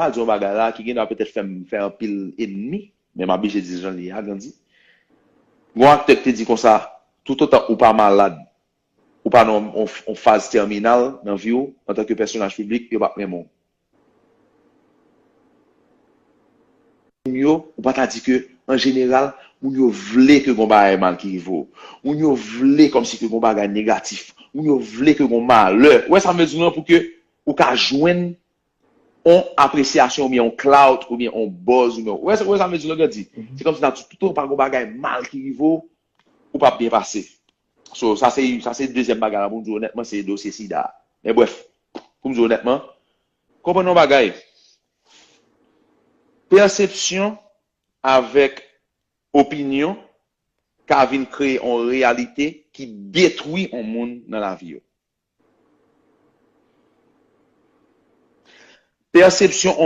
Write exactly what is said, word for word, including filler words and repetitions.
pral di yon bagay la ki gen dwa petèt fè m fè anpil enmi, men m ap blije di jan li ye a, Gandhi. Gon aktè ki te di konsa, toutotan ou pa malad, ou pa nan yon, yon, yon faz tèminal nan vi w, antanke pèsonaj piblik, yo p ap renmen w. Moun yo, ou pa ta di ke, an jeneral, moun yo vle ke gon bagay mal ki rive w. Moun yo vle kòmsi ke gon bagay negatif. Moun yo vle ke gon malè. Ou wè sa m vle di w lan, pou ke ou ka jwenn yon apresyasyon oubyen yon clout oubyen yon buzz oubyen, ou wè sa, ou wè sa m vle di w lan, Gandhi? Se kòmsi nan tout tan pa gon bagay mal ki rive w, ou p ap byen pase. So, sa se, sa se dezyèm bagay la pou m di w onètman, se dosye sida. Men brèf, pou m di w onètman, konprann yon bagay. Pèsepsyon avèk opinyon ka vin kreye yon reyalite ki detwi yon moun nan lavi yo. Pèsepsyon yon